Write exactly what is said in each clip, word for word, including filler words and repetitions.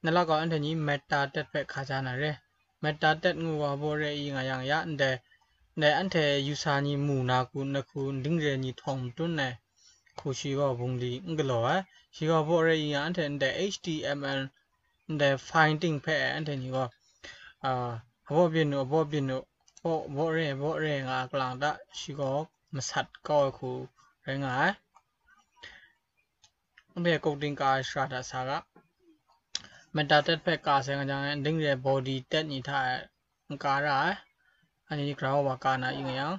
နလက anhte ni meta tag hpe hka ja na re. Meta tag ngu wa baw re i nga yang ya, ndai, ndai anhte user ni mu na hku, na hku nding re ni htawng matun ai hku shi gaw bungli n galaw ai. Shi gaw baw re i nga, anhte ndai H T M L, ndai file ting hpe anhte ni gaw, a, abaw byin u, abaw byin u, baw, baw re, baw re nga a kalang ta, shi gaw masat kau ai hku rai nga ai. Anhte coding ka ai shara da sa ga. Meta tag hpe ka sai nga jang, nding re body tag ni hta e n ka ra ai. Anhte ni graph wa ka na i nga yang,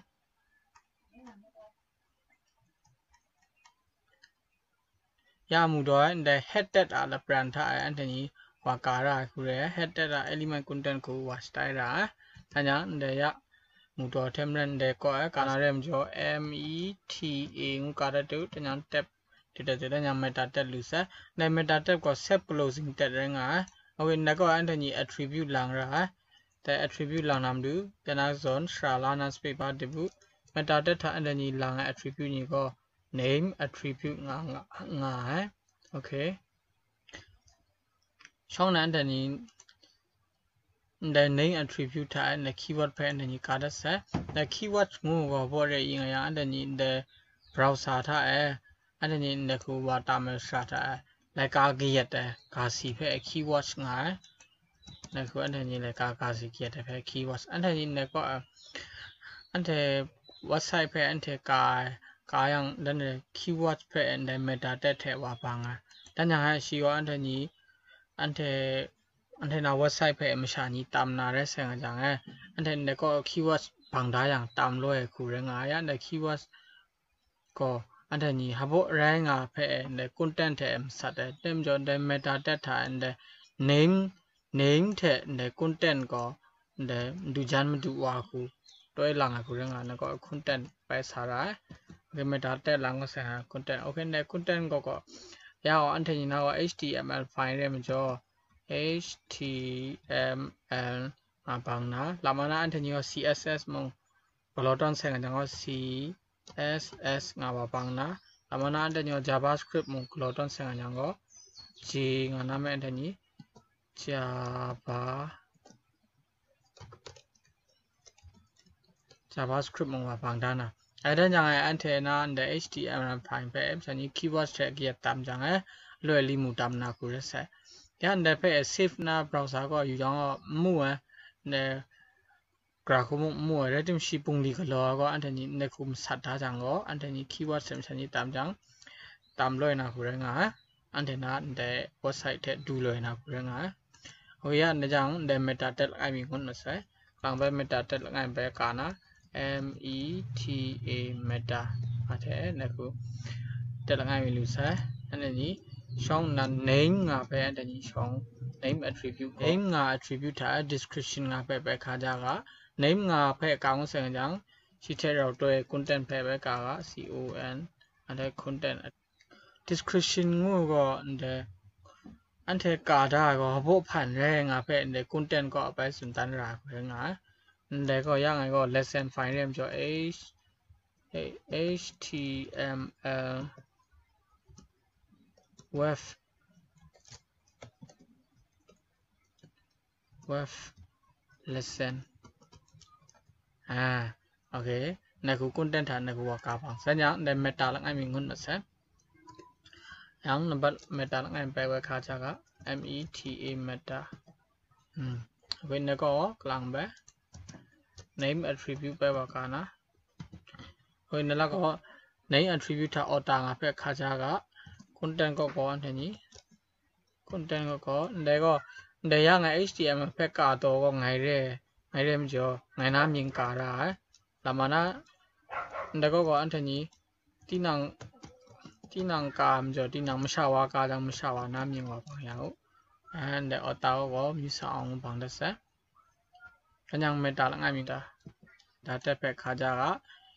ya mu daw ai, ndai head tag a lapran hta e anhte ni wa ka ra ai hku re ai, head tag a element content hku wa shatai ra ai. Dan yang, ndai ya mu daw hte maren ndai kaw ai, ka na re majaw, M E T A ngu ka dat u, dan yang tab, du dat u, dan yang meta tag lu sai. Ndai meta tag gaw self closing tag rai nga ai. Ok, ndai kaw anhte ni attribute lang ra ai. Dai attribute lang na matu, dan na zawn shara la na space bar dip u. Meta tag hta anhte ni lang ai attribute ni gaw name attribute nga, nga, nga ai. Ok. Shawng na anhte ni ndai name attribute hta e ndai keyword hpe anhte ni ka dat sai. Ndai keyword ngu gaw baw re i nga yang, anhte ni ndai browser hta e, anhte ni ndai hku wa tam ai shara hta e, laika kayat ai ga si hpe keyword nga ai. Ndai hku anhte ni laika ga si kayat ai hpe keyword. Anhte ni ndai kaw, a, anhte website hpe anhte ka ai, ka yang, dan e keyword hpe ndai meta tag hte wa bang ai. Dan yang e shi gaw anhte ni, anhte, anhte na website hpe masha ni tam na rai sai nga jang e, anhte ndai kaw keyword bang da yang tam loi ai hku rai nga ai. Ya ndai keyword gaw anhte ni hpaw rai nga hpe ndai content hte masat ai. Dai majaw, ndai meta tag hta ndai name, name hte ndai content gaw ndai du jan madu wa hku toi lang ai hku rai nga, na gaw content bai sa ra ai. Ok, meta tag lang sai nga content. Ok, ndai content gaw gaw, ya gaw anhte ni na gaw H T M L file re majaw, H T M L nga bang na, lama na anhte ni gaw C S S mung galaw tawn sai nga jang gaw, C S S nga wa bang na, lama na anhte ni gaw JavaScript mung galaw tawn sai nga jang gaw, J nga na me anhte ni Java, JavaScript mung wa bang da na. Ai dan jang e, anhte na ndai H T M L file hpe masha ni keyword hte kayat tam jang e, loi li mu tam na hku rai sai. Ya ndai hpe save na browser gaw yu jang gaw n mu ai, ndai gra hku mung n mu ai, rai timung shi bungli galaw ai gaw, anhte ni ndai hku masat da jang gaw, anhte ni keyword hte masha ni tam jang, tam loi na hku rai nga ai. Anhte na ndai website hte du loi na hku rai nga ai. Ok, ya, ndai jang ndai meta tag langai mi ngut masai. Kalang bai meta tag langai bai ka na, M E T A meta, a hte ndai hku tag langai mi lu sai. Anhte ni shawng nnan name nga hpe, anhte ni shawng name attribute, name nga attribute hta description nga hpe bai hka ja ga. Name nga hpe ka ngut sai nga jang, shi hte rau toi content hpe bai ka ga, C O N, anhte content. Description ngu gaw ndai anhte ka da ai gaw, hpaw hpan rai nga hpe ndai content kaw bai tsun dan ra ai hku rai nga ai. Ndai gaw ya ngai gaw lesson file re majaw, H, H T M L web, web lesson. Ah, ok. Ndai hku content hta ndai hku wa ka bang sai jang, ndai meta langai mi ngut masai. Yang nambat meta langai bai wai hka ja ga, M E T A meta. Hmm. Ok, ndai gaw kalang bai name attribute bai wa ka na. Ok, ndai la gaw name attribute hta author nga hpe hka ja ga, content kaw gaw anhte ni, content kaw gaw, ndai gaw, ndai ya ngai H T M L hpe ka taw gaw ngai re, ngai re majaw, ngai na mying ka ra ai. Lama na, ndai kaw gaw anhte ni, tinang, tinang ka majaw, tinang masha wa ka jang, masha wa na mying wa bang ya u. And ndai author kaw gaw, Misa Aung bang dat sai. Kanyang meta langai mi ta, da tag hpe hka ja ga,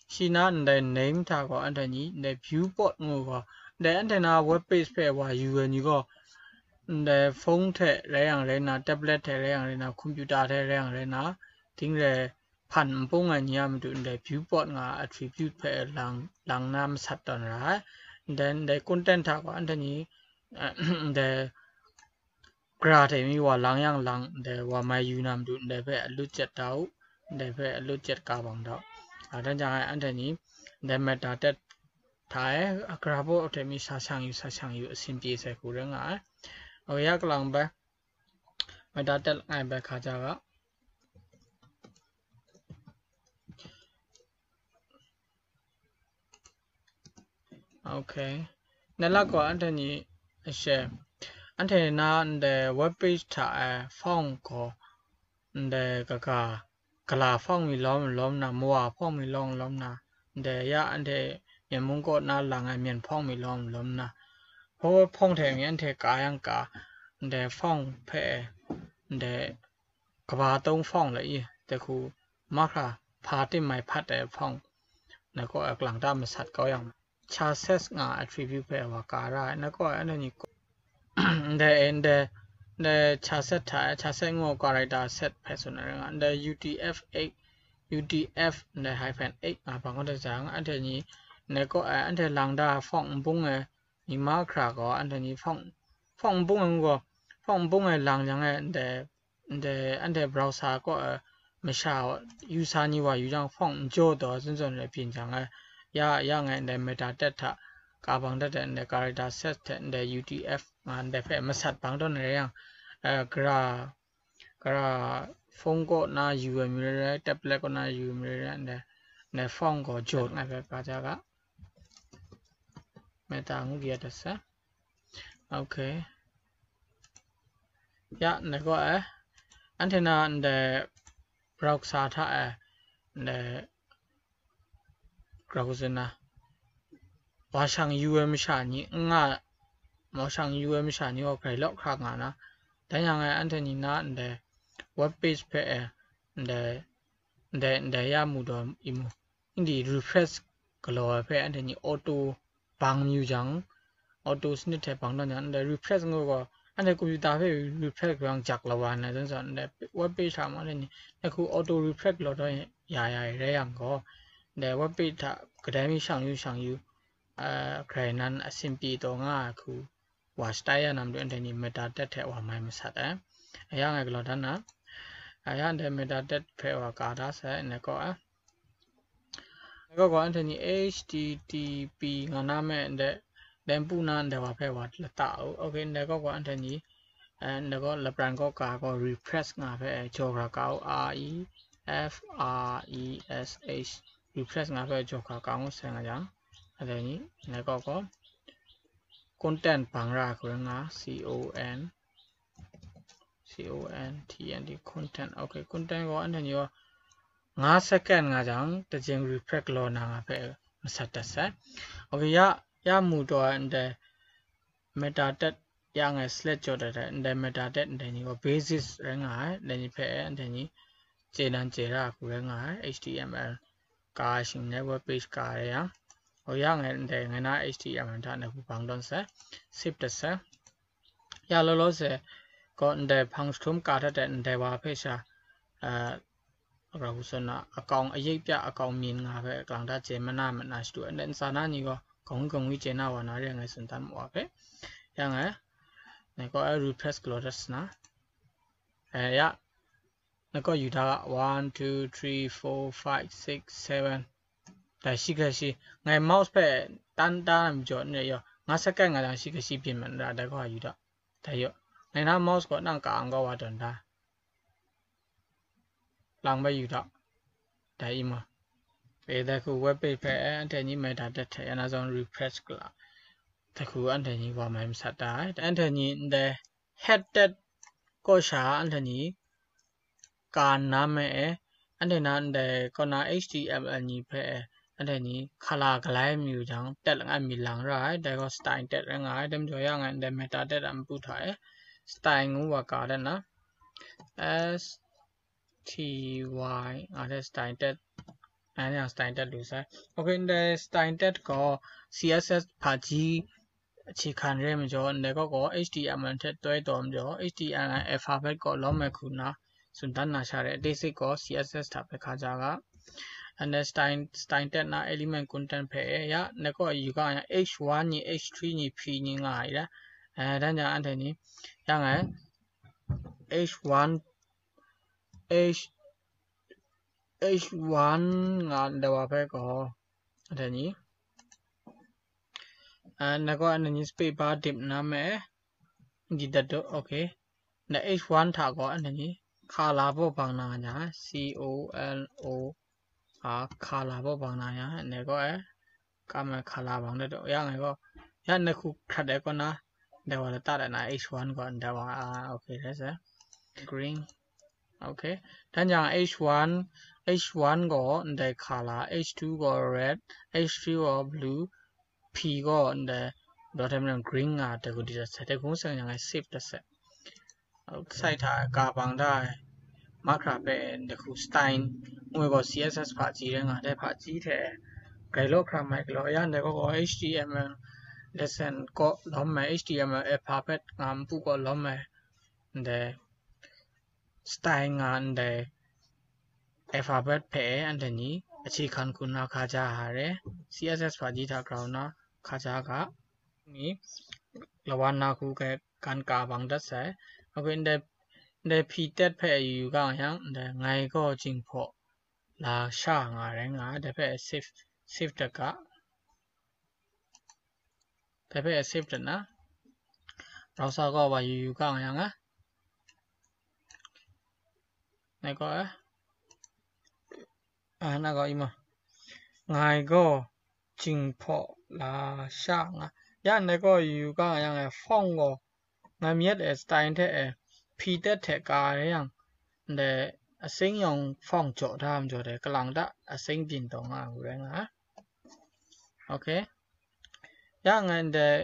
shi na ndai name hta gaw anhte ni ndai viewport ngu gaw, ndai anhte na web page hpe wa yu ai ni gaw, ndai phone hte rai yang rai na, tablet hte rai yang rai na, computer hte rai yang rai na, ting rai hpan n pung ai ni a matu ndai viewport nga attribute hpe lang, lang na masat tawn ra ai. Then ndai content hta gaw anhte ni, ndai gara hte mi wa lang yang lang, ndai wa mai yu na matu, ndai hpe alut jet da u, ndai hpe alut jet ka bang da u. A, dan jang e, anhte ni, ndai meta tag hta e, a, gara baw hte mi sa shang yu, sa shang yu, asin pyi sai hku rai nga ai. Ok, ya kalang bai, meta tag langai bai hkaja ga. Ok. Ndai la gaw anhte ni share. Anhte na ndai web page hta e font gaw ndai kaga, gala font mi lawm lawm na, mawa font mi lawm lawm na, ndai ya anhte Myen mung kaw na lang ai Myen font mi lawm lawm na, forward font hte mi anhte ka yang ka, ndai font hpe, ndai kaba tawng font lai i, dai hku mahkra hpa tim mai hpat ai font, na kaw ai kalang ta masat kau yang, chassis nga attribute hpe wa ka ra ai, na kaw ai anhte ni, ndai, ndai, ndai chassis hta, chassis ngu character set hpe tsun ai rai nga, ndai U T F eight, U T F, ndai hyphen eight nga bang kau dat jang, anhte ni, na kaw ai anhte lang da font nbung ai, mi mahkra gaw, anhte ni font, font nbung ai ngu gaw, font nbung ai lang jang e, ndai, ndai, anhte browser kaw, e, masha yu sa ni wa yu jang, font n jaw taw zawn zawn rai byin jang, e, ya, ya ngai ndai meta tag hta ka bang dat ai ndai character set hte ndai U T F nga ndai hpe masat bang tawn ai rai yang, e, gara, gara phone kaw na yu ai mi rai rai, tablet kaw na yu ai mi rai rai, ndai, ndai font gaw jaw ngai hpe ka ja ga. Meta ngu ya dat sa. Ok. Ya, ndai gaw e, anhte na ndai browser hta e, ndai, grau zin na, wa shang yu ai masha ni n nga, wa shang yu ai masha ni gaw grai law hkra nga na, dan yang e anhte ni na ndai web page hpe e, ndai, ndai, ndai ya mu taw i mu, Hindi refresh galaw ai hpe anhte ni auto bang yu jang, auto sanit hte bang tawn jang, ndai refresh ngu gaw, anhte computer hpe refresh galaw yang jak la wa na, zawn zawn, ndai web page hta mung anhte ni, ndai hku auto refresh galaw tawn ya ya ai rai yang gaw, ndai web page hta kadai mi shang yu shang yu, a, grai nan asin pyi taw nga ai hku, wa shatai ya na matu anhte ni meta tag hte wa mai masat ai. A ya ngai galaw dan na. A ya ndai meta tag hpe wa ka da sai, ndai kaw a. Ndai kaw gaw anhte ni H T T P nga na me ndai, ndai npu na ndai wa hpe wa lata u. Ok, ndai kaw gaw anhte ni, eh, ndai kaw lapran kaw ka gaw refresh nga hpe jaw hkra ka u. R E F R E S H, refresh nga hpe jaw hkra ka ngu sai nga jang, anhte ni ndai kaw gaw content bang ra hku rai nga, C O N, C O N T N T, content. Ok, content gaw anhte ni gaw nga second nga jang, tajing refresh galaw na nga hpe masat dat sai. Ok, ya, ya mu taw ai ndai meta tag ya ngai select jaw dat ai, ndai meta tag ndai ni gaw basis rai nga ai, ndai ni hpe anhte ni chye nan chye ra hku rai nga ai, H T M L ka ai shing rai, web page ka ai rai yang, o ya ngai ndai ngai na H T M L hta ndai hku bang tawn sai, save dat sai. Ya law law se gaw ndai hpang jahtum ka dat ai ndai wa hpe sha, eh, grau hku tsun na, akawng ayik pya, akawng myin nga hpe kalang ta chye mana mana shadu ai, ndai ntsa na ni gaw kangwi kangwi chye na wa na re ai ngai tsun dan ma wa hpe. Ya ngai, ngai gaw ai refresh galaw dat sana. Eh, ya, ngai gaw yu da ga, one, two, three, four, five, six, seven. Dai shi hkrai shi, ngai mouse hpe tan tan ai majaw n re yaw, nga second nga jang shi hkrai shi byin mat n ra, dai gaw yu da. Dai yaw, ngai na mouse gaw nang ka ang gaw wa tawn da. Lang bai yu da. Dai i ma. E, dai hku web page hpe, eh, anhte ni meta tag hte ya na zawn refresh gala. Dai hku anhte ni wa mai masat da ai. Anhte ni ndai head tag kaw sha anhte ni ka nna me e, anhte na ndai kaw na H T M L ni hpe e, anhte ni colour galai mayu jang, tag langai mi lang ra ai, dai gaw style tag rai nga ai, dai majaw ya ngai ndai meta tag a npu hta e, style ngu wa ka dat na, S T Y, nga hte style tag, ngai ni a style tag lu sai. Ok, ndai style tag gaw C S S hpaji, ahkying hkan re ai majaw, ndai kaw gaw H T M L hte toi taw majaw, H T M L alphabet kaw lawm ai hku nna, tsun dan na sha re, a basic gaw C S S hta hpe hka ja ga. And then style, style tag na element content hpe e ya, ndai kaw yu ga yang H one ni, H three ni, P ni nga ai da. Eh, dan jang anhte ni, ya ngai, H one, H, H one ငါ dot ပဲကော အဲ့ဒါညီ အဲ နကော အဲ့ဒါညီ space bar ဒိပ်နမဲ ဒီတတ်တော့ okay န H one ထားကော အဲ့ဒါညီ color ပေါ်ပေါင်နာညာ C O L O R color ပေါ်ပေါင်နာညာ နကော အဲ ကမ color ပေါင်တဲ့တော့ ရငယ်ကော ရနှစ်ခု ခတ်တဲ့ကောနာ ဒါဝါတတတဲ့နာ H one ကော ဒါဝါ အာ okay တဲ့စ green okay ဒါကြောင့် H one H one ကော ဒါ color H two ကော red H three ကော blue P ကော ဒါ ဒါထက်မင်း green ငါတကူဒီတဲ့စက် တကူစံညာငယ် save တဲ့စက် စိုက်ထားကာပန်ဒါ marker ပဲတခု style ငွေကော C S S ဖာကြီးတဲ့ငါတဲ့ဖာကြီးတဲ့ဂိုင်လော့ခရမိုက်ကလော့အရန်တဲ့ကော H T M L lesson ကောလောမဲ H T M L alphabet ငါမပူကောလောမဲတဲ့ style ငါတဲ့ alphabet ဖဲအဲ့ဒါညီအခြေခံခုနခါကြဟာတယ် C S S ဖာကြီးထားကြအောင်နော်ခါကြက นี่ละวันนาคูแกการกาบังดัดใส่โอเคเดเดพีเต็ดแพอยู่กางยังเดไงก็จิงพอลาชางาแรงงาเดแพ save save ตะกะเดแพ save ตะนะเราซาก็ว่าอยู่กางยังอ่ะไหนก็เออ အာနာကောအီမငိုင်ကောจิงพอลาชางา ရန်တဲ့ကောယူကရန်ငယ် font ကောငါမျက်အဲ style ထဲအဲ ဖီတက်ထဲကားရန်တဲ့အစိမ်းရောင် font ကြော်ထားမှကြော်တယ်ကလောင်တအစိမ်းပြင်တော်ငါကိုလည်းငါ okay ရန်ငယ်တဲ့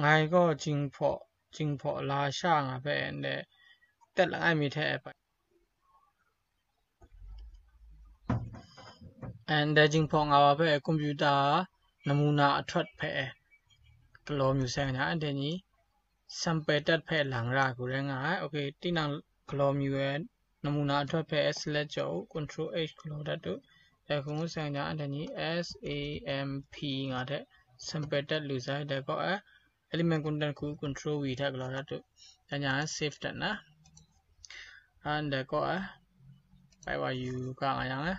ငိုင်ကောจิงพอจิงพอลาชางาပဲတဲ့တက်လာငါမီထဲအဲပိုင် and จิงพอငါပါပဲကွန်ပျူတာနမူနာအထွက်ဖဲကလောမျိုးဆိုင်ညာအဲ့ဒီ sample တက်ဖဲလင်ရာကိုလည်းငါ okay တိနံကလောမျိုးရဲ့နမူနာအထွက်ဖဲ select ကြောင့် control H ကလောတတ်တူတခုဆိုင်ညာအဲ့ဒီ samp ငါတဲ့ sample တက်လူဆိုင်တဲ့ကောအဲ element content ခု control V ထက်ကလောတတ်တူတညာ save တက်နာ and ကောအဲပိုင်ဝါယူကငါយ៉ាងလဲ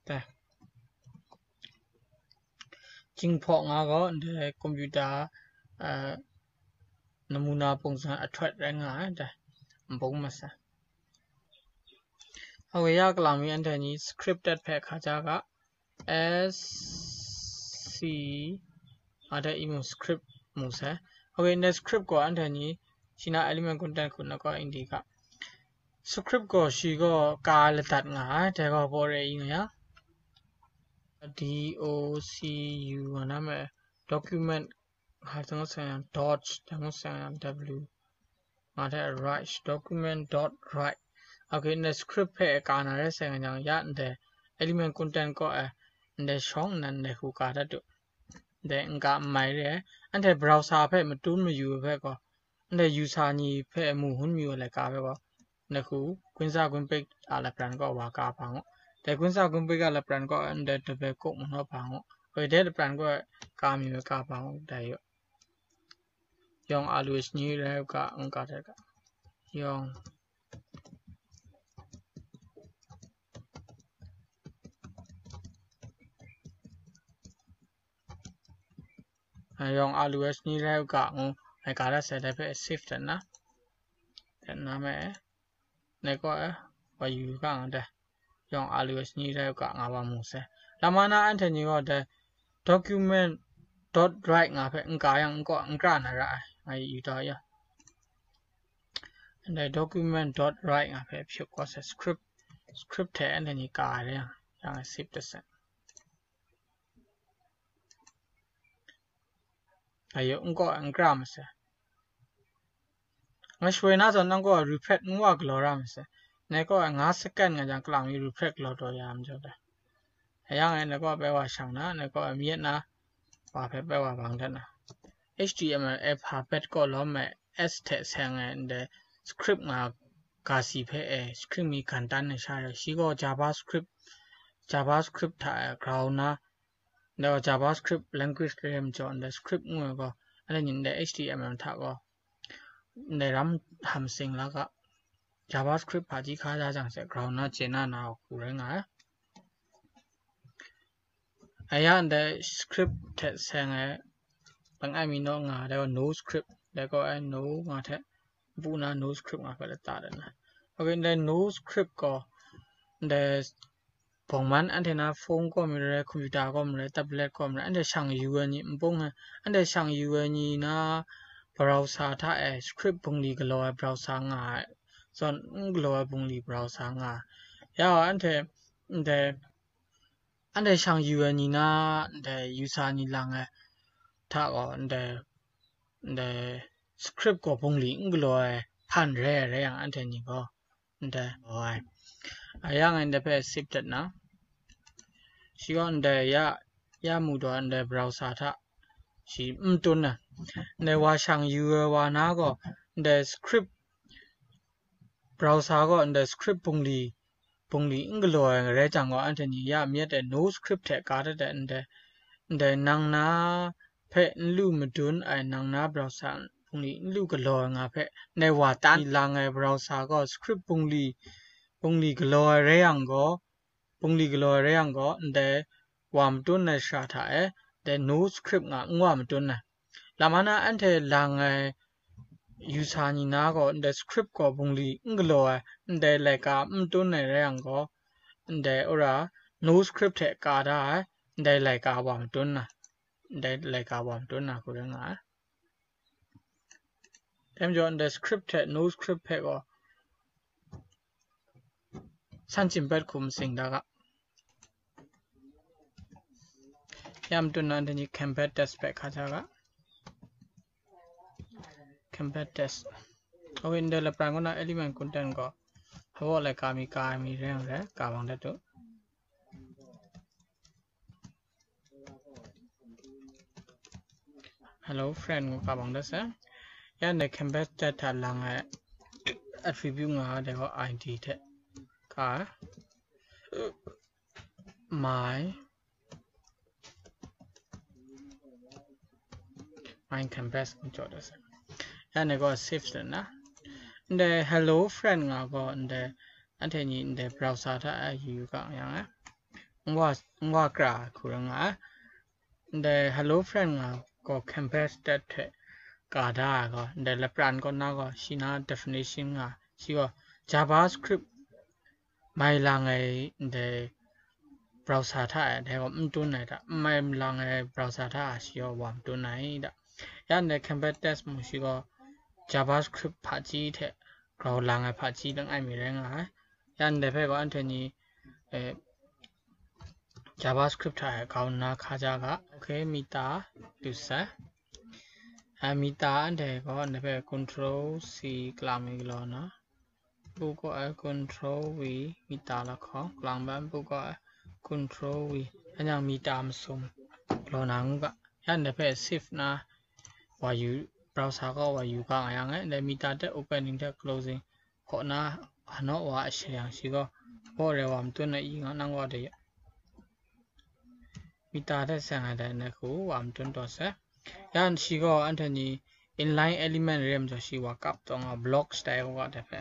တဲ့จิงพอငါကောဒီကွန်ပျူတာအဲနမူနာပုံစံအထွက်ရဲငါတဲ့ဘုံမဆာဟုတ်ကဲ့ရကလာမီအန်တန်ကြီး script တက်ဖဲခါကြက S C အတဲ့ emo script မူဆဲဟုတ်ကဲ့ next script ကောအန်တန်ကြီး ရှိနာ element content ခုနကော indica script ကောရှိကောကာလတတ်ငါတဲကောပေါ်ရဲအင်းရ D O C U နာမည် document ဟာတငုတ်ဆိုင်ရာ dot တငုတ်ဆိုင်ရာ W ငါတဲ့ write document dot write okay နဲ့ script ဖဲအကာနာတဲ့ဆိုင်ရာကြောင့်ရတဲ့ element content ကောအဲတဲ့ရှောင်းနန်တဲ့ဟူကာတတ်တူတဲ့ငါမိုင်ရဲအဲ့တဲ့ browser ဖဲမတူးမယူဖဲကောအဲ့တဲ့ user ညီဖဲမူဟွန်းမီဝဲလဲကားပဲကောနခုကွင်းစားကွင်းပိတ်အားလပရန်ကောဝါကားပါငေါ်တဲကွင်းစားကွင်းပိတ်ကလပရန်ကောအဲ့တဲ့တပဲကုတ်မနောပါငေါ်ဝဲတဲ့လပရန်ကောကားမီဝဲကားပါငေါ်တဲရော ရောင်အလူစနည်းရဲကအင်္ဂါတက်ကရောင်ရောင်အလူစနည်းရဲကအင်္ဂါတက်က save တနာတနာမဲနေကောဝယူကငါတဲရောင်အလူစနည်းရဲကငါဝမူဆဲလမနာအန်ထနီရောတဲ document dot write ငါဖဲအင်္ဂါယံင်ကောအင်္ဂါနာရအယူတော့ရ and document dot write ငါဖဲဖြုတ်ကောဆဲ script script ထဲအန်ထနီကာရဲရငါ save တဆဲအယုံကောအင်္ဂါမဆဲငါရွှေနာဆိုတော့ကို refresh ငွားကလော်ရမယ်စနေကောငါးစက္ကန့်ငါကြောင့်ကလောင်ကြီး refresh ကလော်တော်ရမှာကြောက်တယ်အရာငယ်နေကောပဲဝါဆောင်နာနေကောအမြင့်နာဘာဖဲပဲဝါဘောင်တဲ့နာ H T M L alphabet ကောလောမဲ S ထဲဆဲငယ်တဲ့ script ငါကာစီဖဲအဲ script မီကန်တန်းနေရှာရရှိကော JavaScript JavaScript ထား ground နာတော့ JavaScript language ကလေးမကျော်တဲ့ script ငွေကောအဲ့ဒါညီတဲ့ H T M L ထားကော ndai ram ham seng la ga, JavaScript hpaji hkaja jang she grau na chye na na hku rai nga ai. Aya ndai script hte seng ai langai mi naw nga, dai gaw no script, dai gaw ai no nga hte bu na no script nga hpe lata dat na. Ok, ndai no script gaw ndai bawng man anhte na phone kaw mi rai, computer kaw mi rai, tablet kaw mi rai, anhte shang yu ai ni npung ai, anhte shang yu ai ni na browser hta e script bungli galaw ai browser nga ai, zawn n galaw ai bungli browser nga ai. Ya, anhte ndai anhte shang yu ai ni na ndai user ni lang ai hta gaw ndai, ndai script gaw bungli n galaw ai hpan rai ai rai yang, anhte ni gaw ndai gaw ai. A yang e ndai hpe save dat na, shi gaw ndai ya, ya mu daw ndai browser hta shi n tun ai. Ndai wa shang yu ai wa na gaw ndai script browser gaw ndai script bungli, bungli n galaw ai rai jang gaw, anhte ni ya myit ai no script hte ka dat ai ndai, ndai nang na hpe n lu madun ai, nang na browser bungli n lu galaw ai nga hpe ndai wa tan lang ai browser gaw script bungli, bungli galaw ai rai yang gaw, bungli galaw ai rai yang gaw, ndai wa matun ai shara hta e, ndai no script nga n wa matun ai. Lama na anhte lang ai user ni na gaw ndai script gaw bungli n galaw ai, ndai laika n matun ai rai yang gaw, ndai ora no script hte ka da ai, ndai laika wa matun na, ndai laika wa matun na hku rai nga ai. Dai majaw ndai script hte no script hpe gaw san chyin pet hkum sing da ga. Ya matun na, anhte ni campus test hpe hkaja ga. Campus test. Ok, ndai lapran kaw na element content gaw hpaw laika mi ka ai mi rai yang rai, ka bang dat u. Hello friend ngu ka bang dat sai. Ya ndai campus test hta lang ai attribute nga ai dai gaw I D hte ka ai. My, my campus ngu jaw dat sai. Ya ndai gaw save dat na. Ndai hello friend nga gaw ndai anhte ni ndai browser hta a yu yu ga yang ai. N wa, n wa kra ai hku rai nga ai. Ndai hello friend nga gaw campus test hte ka da ai gaw, ndai lapran kaw na gaw shi na definition nga, shi gaw JavaScript mai lang ai ndai browser hta e, dai gaw n tun ai da, n mai lang ai browser hta e shi gaw wa matun ai da. Ya ndai campus test mung shi gaw JavaScript hpaji hte grau lang ai hpaji langai mi rai nga ai. Ya ndai hpe gaw anhte ni, eh, JavaScript hta e grau nna hkaja ga. Ok, mita du sai. A, mita anhte gaw ndai hpe control C kalang mi galaw na, npu kaw e control V, mita lahkawng kalang bai npu kaw e control V, anyang mita masum galaw na ngu ga. Ya ndai hpe save na wa yu, browser kaw wa yu ga nga yang e, ndai mita hte opening hte closing hkaw na hanaw wa a shayang shi gaw, hpaw rai wa matun ai i nga nang wa de ya. Mita hte seng ai dai nai hku wa matun taw sai. Ya shi gaw anhte ni inline element re ai majaw shi wa kap taw nga block style wa dai hpe.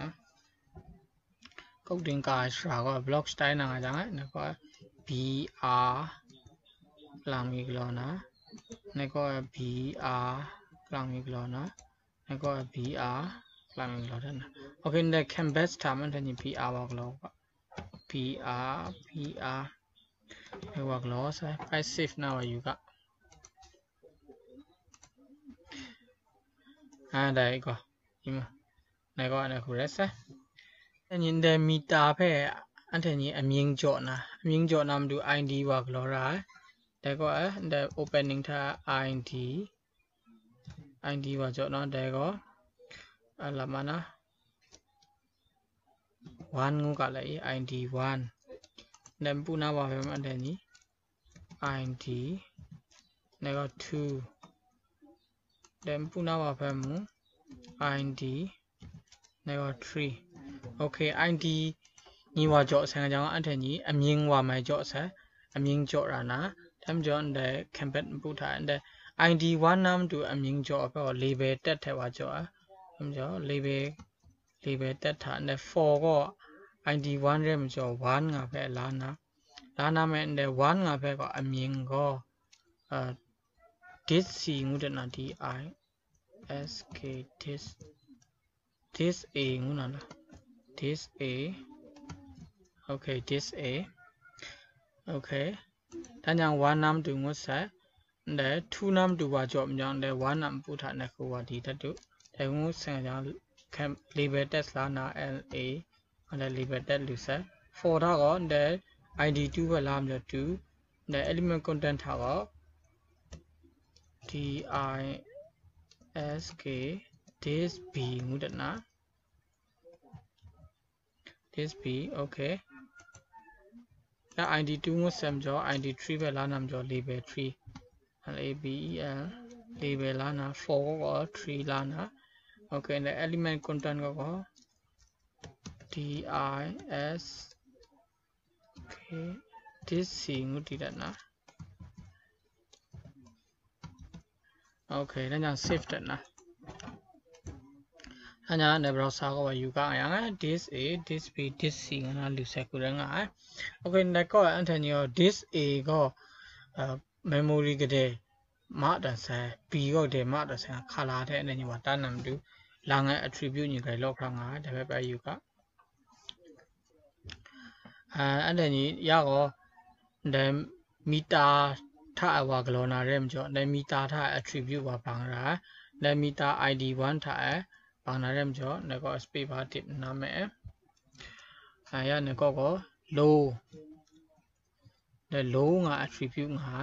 Kauk ding ka ai shara gaw block style na nga jang ai, nai gaw B R lang mi galaw na, nai gaw B R lang mi galaw na, nai gaw B R lang mi galaw dan na. Ok, ndai campus hta man hta ni B R wa galaw ga. B R, B R. Nai wa galaw sai, bai save na wa yu ga. A, dai gaw, i ma, nai gaw, nai hku rai sai. Anhte ni ndai mita hpe, anhte ni amying jaw na, amying jaw na matu I D wa galaw ra ai. Dai gaw, eh, ndai opening hta I D, I D wa jaw na, dai gaw, a, lama na, one ngu ga lai i, I D one. Ndai npu na wa hpe anhte ni, I D, dai gaw two. Then npu na wa hpe mung, I D, dai gaw three. Ok, I D ni wa jaw sai nga jang, anhte ni amying wa mai jaw sai, amying jaw ra na, dai majaw ndai campus npu hta ndai I D one na matu amying jaw ai hpe gaw label tag hte wa jaw ai. ဒါကြောင့် label label တက်ထား and four က ID one ရဲမကျော် one ငါဖဲလာနာလာနာမဲ့ and one ငါဖဲကအမည်က uh, this C ငူတနာ D I S K this this A ငူနာ this A okay this A okay ဒါကြောင့် one နာမတူငူဆက် and two နာမတူပါကြောင့် and one နာမပူထားနဲ့ခုဝါဒီတတူ and ငူဆက်ကြောင့် label တက်လာနာ L A and label တက်လူဆက် four ထားတော့ and ID two ပဲလာမျိုးတူ and element content ထားတော့ D I S K this B ငူတနာ this B okay ဒါ ID two ငူဆက်ကြောင့် ID three ပဲလာနာကြောင့် label three L A B E L label လာနာ four က three လာနာ okay ဒါ element content က D I S okay this C ငူတည်တတ်နာ okay ဒါကြောင့် save တတ်နာဒါကြောင့် browser ကယူကရရ this A this B this C ငါလူဆက်ကူရငါ okay ဒါက internet this A က memory ကတဲ့မတ်တန်ဆန် B ကတဲ့မတ်တန်ဆန်ခါလာတဲ့ internet မှာတန်းနံပါတ်လာငယ် attribute ညီကြိုက်လောက်ခါငါဒါပဲပဲယူက အဲအဲ့ဒါကြီးရတော့ဒါမီတာထအဝါကလောနာရဲမကျော်ဒါမီတာထ attribute ဝါပင်ရဒါမီတာ ID one ထအပင်နာရဲမကျော်ဒါက space bar တစ်နာမဲအဲရနကောက low ဒါ low ငါ attribute ငါ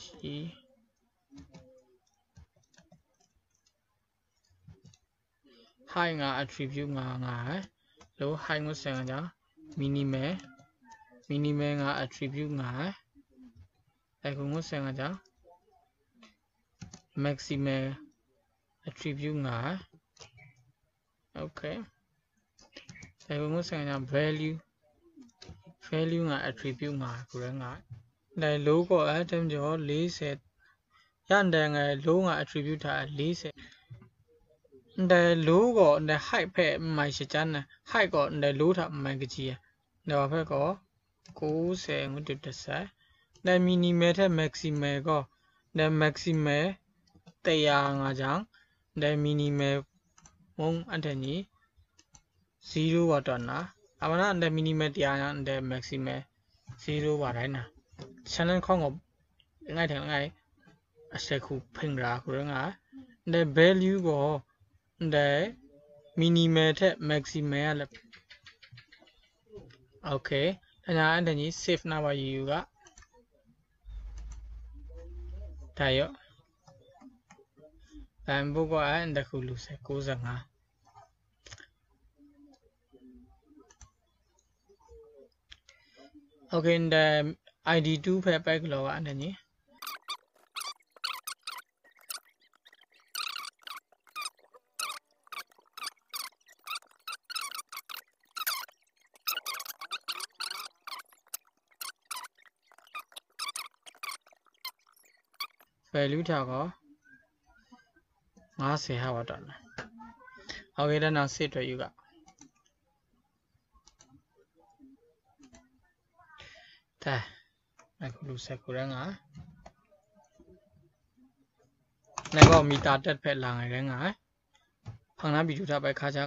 ရှိ height ငါ attribute ငါငါ low height ငုစင်ငါကြောင့် minimal minimal ငါ attribute ငါအဲခုငုစင်ငါကြောင့် maximal attribute ငါ okayအဲခုငုစင်ငါကြောင့် value value ငါ attribute ငါကိုရငါဒါ low ကအဲတမ်းကျော်လေးဆယ်ရန်တဲ့ငါ low ငါ attribute ထားလေးဆယ်ဒါ low ကဒါ height ဖဲမိုင်ရှစ်ချမ်းနဲ့ height ကဒါ low ထားမိုင်ကကြီးရဒါဖဲကကိုးဆယ်ငုတစ်တစ်ဆယ်ဒါ minimal ထဲ maximal ကဒါ maximal တစ်ရာငါကြောင့်ဒါ minimal မုံအထက်ကြီး zero ဝါတော်နာအမနာဒါ minimal တစ်ရာညာဒါ maximal zero ဝါတိုင်းနာ channel ခေါင်းကိုငိုက်ထိုင်ငိုက်အစဲခုဖင်ရာခုရငါဒါ value ကိုဒါ minimal ထက် maximal ကလည်း okay ဒါညာအဲ့ဒါကြီး save နာပါယူယူကဒါရောဒါ input ကအဲ့ဒါခုလူစဲ95 okay ဒါ ID two ဖဲပဲကလောကအဲ့ဒါကြီး value ထားကောငါးဆယ်ဟာပါတော့နော်။ Okay ဒါနောက်စစ်တွေ့ယူကဒါအခုလူဆက်ကူရငါ နကောမီတာတက်ဖက်လာငယ်လဲငါ ဖင်နာဗီဒီယိုထပ်ပဲခါချာ